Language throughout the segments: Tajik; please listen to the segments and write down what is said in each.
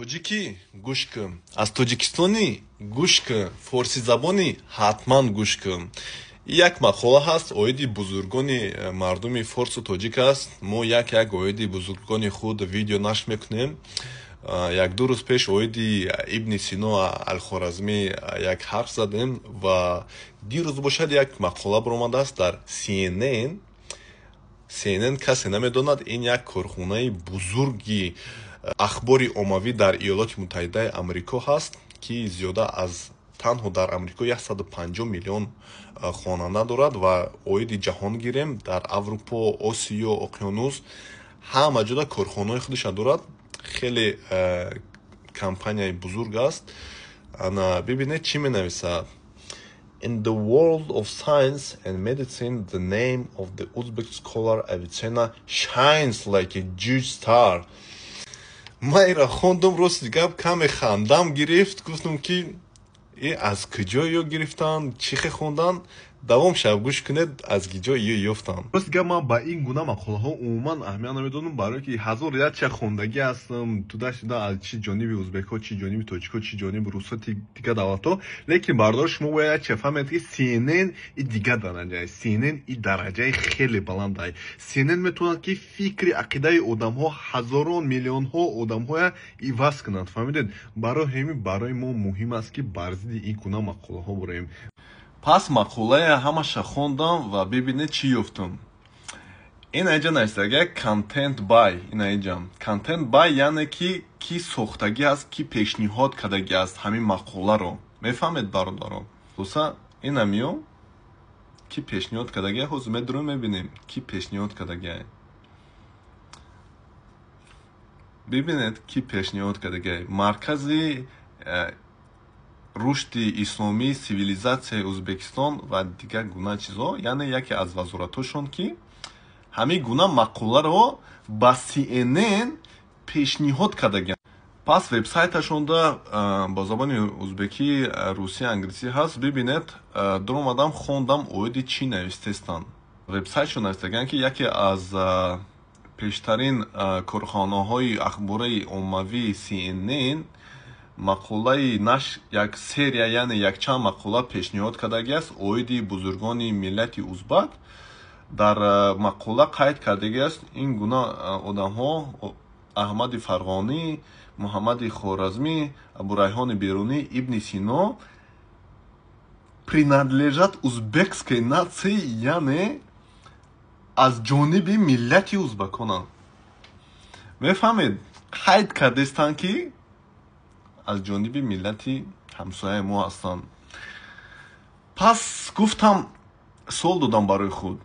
Тоҷикӣ, гӯш кун, аз тоҷикистонӣ гӯш кун, форсизабонӣ ҳатман гӯш кун. Як мақола ҳаст, оиди бузургони мардуми форсу тоҷик аст. Мо як як оиди бузургони худ видео нашр мекунем. Як-ду рӯз пеш оиди Ибни Сино, Алхоразмӣ як ҳарф задем ва дирӯз бошад, як мақола баромадааст дар CNN. CNN касе намедонад, ин як корхонаи бузурги ахбори оммавӣ дар Иёлоти Муттаҳидаи Амрико ҳаст, ки зиёда аз танҳо дар Амрико 150 миллион хонанда дорад ва оиди ҷаҳон гирем, дар Аврупо, Осиё, Оқёнус ҳама ҷода корхонаҳои худеша дорад. Хеле компанияи бузург аст. Ана бибинед, чӣ менависад: "In the world of science and medicine, the name of the Uzbek scholar Avicenna shines like a huge star." Ман инро хондум, рости гап, каме хандам гирифт. Гуфтам, ки э аз куҷо ё гирифтанд, чӣ хе хонданд? Давом шав, гӯш кунед, аз киҷо ё ёфтанд. Рости гап, ман ба ин гуна мақолаҳо умуман аҳамият намедодам, барое ки ҳазор якча хондагӣ ҳастам туда шуда, аз чӣ ҷониби узбекҳо, чӣ ҷониби тоҷикҳо, чӣ ҷониби русҳо, дигар давлатҳо. Лекин, бардор, шумо бояд якча фаҳмед, ки CNN и дигар дараҷа, CNN и дараҷаи хеле баландай. CNN метавонад, ки фикри ақидаи одамҳо, ҳазорон миллионҳо одамҳоя иваз кунад, фаҳмидед? Барои ҳамин барои мо муҳим аст, ки бар зидди ин гуна мақолаҳо бороем. Пас мақолая ҳамаша хондам ва бибинед, чӣ ёфтам. Ин аиҷа навистага "content by". Ин аиҷа "content by", яъне ки кӣ сохтагӣ аст, кӣ пешниҳод кардагӣ аст ҳамин мақоларо, мефаҳмед, бародарон? Хулоса, инамиё кӣ пешниҳод кардагӣ, ҳозир медурем, мебинем, кӣ пешниҳод кардагӣ. Бибинед, кӣ пешниҳод кардагӣ: Маркази рушди исломии сивилизатсияи Ӯзбекистон ва дигар гуна чизҳо, яъне яке аз вазоратҳошон, ки ҳамин гуна мақоларо ба CNN пешниҳод кардагианд. Пас вебсайташонда ба забони узбекӣ, русӣ, англисӣ ҳаст. Бибинед, дуромадам, хондам, оиди чӣ навистестанд. Вебсайтшон навистагианд, ки яке аз пештарин корхонаҳои ахбораи оммавии CNN мақолаи наш як серия, яъне якчанд мақола пешниҳод кардагиаст оиди бузургони миллати узбак. Дар мақола қайд кардагиаст ин гуна одамҳо: Аҳмади Фарғонӣ, Муҳаммади Хоразмӣ, Абурайҳони Берунӣ, Ибни Сино принадлежат узбекской нации, яъне аз ҷониби миллати узбаконанд. Мефаҳмед, қайд кардестанд, ки аз ҷониби миллати ҳамсояи мо ҳастанд. Пас гуфтам, суол додам барои худ: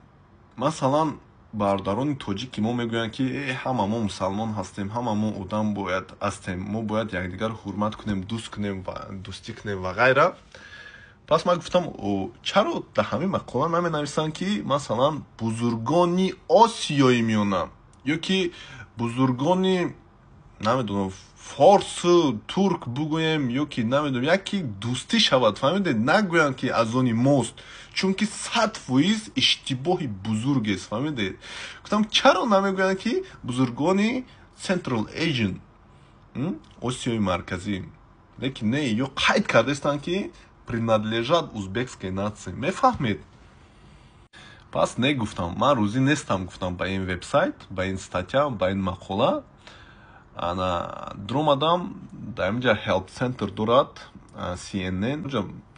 масалан, бародарони тоҷики мо мегӯянд, ки ҳама мо мусалмон ҳастем, ҳама мо одам бояд ҳастем, мо бояд якдигарро ҳурмат кунем, дӯст кунем ва дӯстӣ кунем ва ғайра. Пас ман гуфтам, чаро дар ҳамин мақола наменависанд, ки масалан бузургони Осиёи Миёна ё ки бузургони, намедонам, форсу турк бугӯем, ё ки намедонам, яке дӯстӣ шавад, фаҳмидед? Нагӯянд, ки аз они мост, чунки 100% иштибоҳи бузургест, фаҳмидед? Гуфтам, чаро намегӯянд, ки бузургони Central Asian, Осиёи Марказӣ? Лекин не, ё қайд кардастанд, ки принадлежат узбекской нации, мефаҳмед? Пас не, гуфтам, ман рӯзӣ нестам, гуфтам, ба ин вебсайт, ба ин статья, ба ин мақола. Ана дуромадам, дар инҷа help center дорад CNN,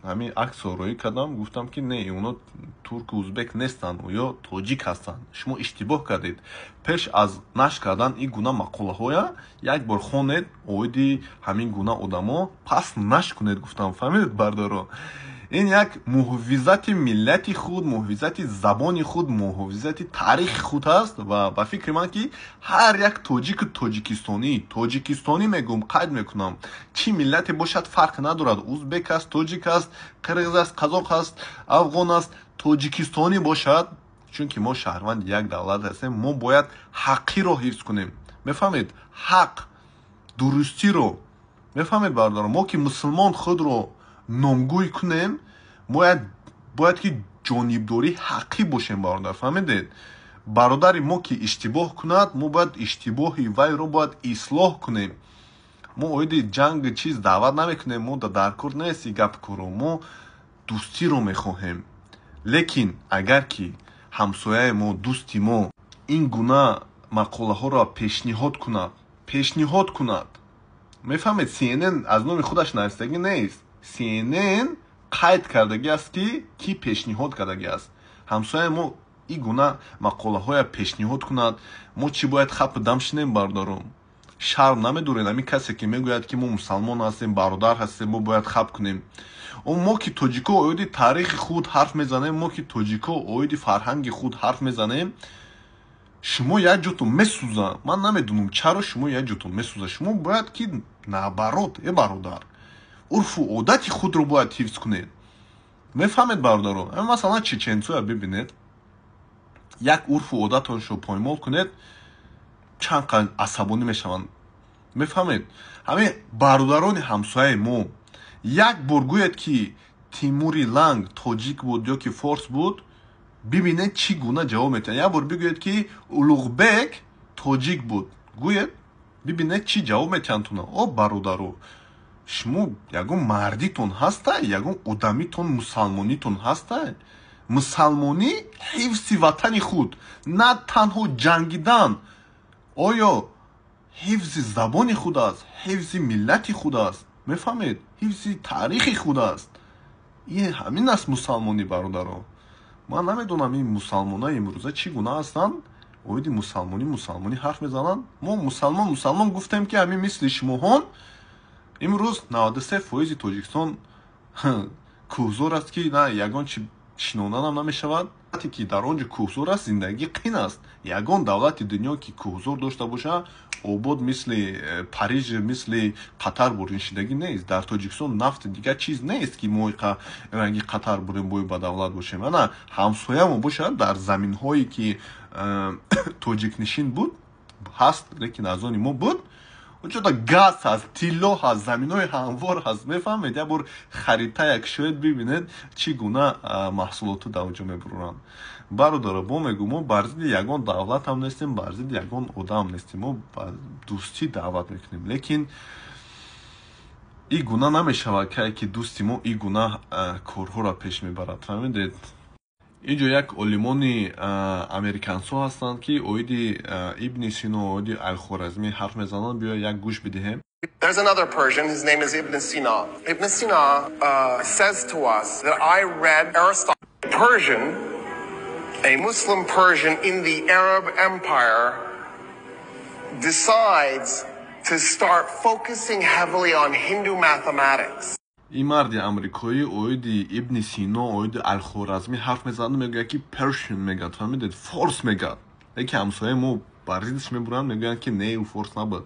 ҳамин аксро роӣ кардам. Гуфтам, ки не, оно турку узбек нестанд, ё тоҷик ҳастанд, шумо иштибоҳ кардед. Пеш аз нашр кардан ин гуна мақолаҳоя як бор хонед оиди ҳамин гуна одамо, пас нашр кунед, гуфтам. Фаҳмидед, бардоро? Ин як муҳофизати миллати худ, муҳофизати забони худ, муҳофизати таърихи худ аст. Ва ба фикри ман, ки ҳар як тоҷику тоҷикистонӣ, тоҷикистонӣ мегӯм, қайд мекунам, чӣ миллате бошад, фарқ надорад, узбек аст, тоҷик аст, қирғиз аст, қазоқ аст, афғон аст, тоҷикистонӣ бошад, чунки мо шаҳрванди як давлат ҳастем, мо бояд ҳаққиро ҳифз кунем, мефаҳмед? Ҳақ, дурустиро, мефаҳмед, бародарон? Мо ки мусулмон худро номгӯй кунем, бояд ки ҷонибдории ҳаққӣ бошем, бародар, фаҳмидед? Бародари мо ки иштибоҳ кунад, мо бояд иштибоҳи вайро бояд ислоҳ кунем. Мо оиди ҷанги чиз даъват намекунем, мо дар кор нест и гап коро, мо дӯстиро мехоҳем. Лекин агар ки ҳамсояи мо, дӯсти мо ин гуна мақолаҳоро пешниҳод кунад, мефаҳмед, CNN аз номи худаш навистагӣ нест. CNN қайд кардагӣ аст, ки кӣ пешниҳод кардагӣ аст. Ҳамсояи мо ин гуна мақолаҳоя пешниҳод кунад, мо чӣ бояд, хапу дам шинем? Бародарон, шарм намедоред? Ҳамин касе ки мегӯяд, ки мо мусалмон ҳастем, бародар ҳастем, мо бояд хап кунем. Мо ки тоҷико оиди таърихи худ ҳарф мезанем, мо ки тоҷико оиди фарҳанги худ ҳарф мезанем, шумо як ҷотон месӯза. Ман намедонам, чаро шумо як ҷотон месӯза. Шумо бояд ки наоборот, э бародар, урфу одати худро бояд ҳифз кунед. Мефаҳмед, бародарон? Масалан, чеченцоя бибинед, як урфу одатоншо поймол кунед, чанд қад асабонӣ мешаванд. Мефаҳмед, ҳамин бародарони ҳамсояи мо як бор гӯяд, ки Тимури Ланг тоҷик буд ё ки форс буд, бибинед, чӣ гуна ҷавоб метиҳанд. Як бор бигӯед, ки Улуғбек тоҷик буд, гӯед, бибинед, чӣ ҷавоб метиҳанд туна. О бародаро, шумо ягон мардитон ҳаста, ягон одамитон, мусалмонитон ҳаста? Мусалмонӣ ҳифзи ватани худ, на танҳо ҷангидан. Оё ҳифзи забони худ аст, ҳифзи миллати худ аст, мефаҳмед, ҳифзи таърихи худ аст. Ин ҳамин аст мусалмонӣ. Бародаро, ман намедонам, ин мусалмонаи имрӯза чӣ гуна ҳастанд. Оиди мусалмонӣ ҳарф мезананд. Мо мусалмон, мусалмон гуфтем, ки ҳамин мисли шумоҳон. Имрӯз 93% Тоҷикистон кӯҳзор аст, ки на ягон чи шинонданам намешавад, ки дар он ҷо кӯҳзор аст, зиндагӣ қин аст. Ягон давлати дунё ки кӯҳзор дошта боша, обод, мисли Париж, мисли Қатар буриншидагӣ нест. Дар Тоҷикистон нафти дигар чиз нест, ки мо ранги Қатар бурем, бои ба давлат бошем. Ана ҳамсоямо бошад, дар заминҳое ки тоҷикнишин буд, ҳаст, лекин аз они мо буд, онҷода газ ҳаст, тилло ҳаст, заминҳои ҳамвор ҳаст. Мефаҳмед, як бор харита як шояд бибинед, чӣ гуна маҳсулоту дар онҷо мебуранд. Бародаро, бо мегӯ, мо бар зидди ягон давлат ҳам нестем, бар зидди ягон одам нестем, мо ба дӯстӣ даъват мекунем. Лекин ин гуна намешавад, кае ки дӯсти мо ин гуна корҳоро пеш мебарад. Фаҳмидед, ин ҷо як олимони американсо ҳастанд, ки оиди Ибни Сино, оиди Алхоразмӣ ҳарф мезананд. Биё, як гӯш бидиҳем. There's another Persian, his name is Ibn Sina. Ibn Sina says to us that I read Aristotle. Persian, a Muslim Persian in the Arab Empire, decides to start focusing heavily on Hindu mathematics. Ин марди амрикоӣ оиди Ибни Сино, оиди Алхоразмӣ ҳарф мезанад, мегӯяд, ки Persian мегӯяд, фаҳмидед, форс мегӯяд. Лекин ҳамсояи мо бар зиддиш мебуранд, мегӯянд, ки не, ӯ форс набуд.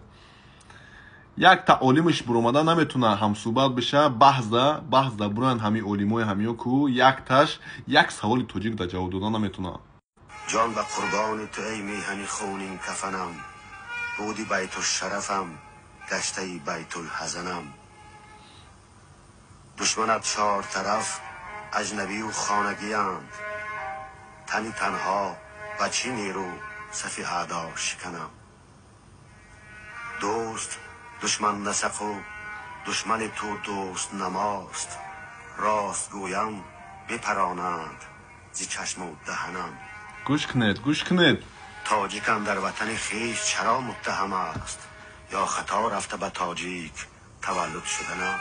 Якта олимаш буромада наметуна ҳамсӯҳбат биша, баҳзда буранд. Ҳамин олимои ҳамиё ку якташ як саволи тоҷик да ҷавоб дода наметуна. Ҷон ба қурбони ту, эй меҳани хунин кафанам, буди байтушшарафам, гаштаи байтулҳазанам. Душманат чор тараф аҷнабию хонагианд, тани танҳо ба чӣ нерӯ сафи аъдо шиканам? Дӯст душман насақу душмани ту дӯст намост, рост гӯям, бипаронанд зи чашму даҳанам. Гӯш кунед, гӯш кунед. Тоҷикам дар ватани хеш чаро муттаҳам аст, ё хато рафта ба тоҷик таваллуд шуданам?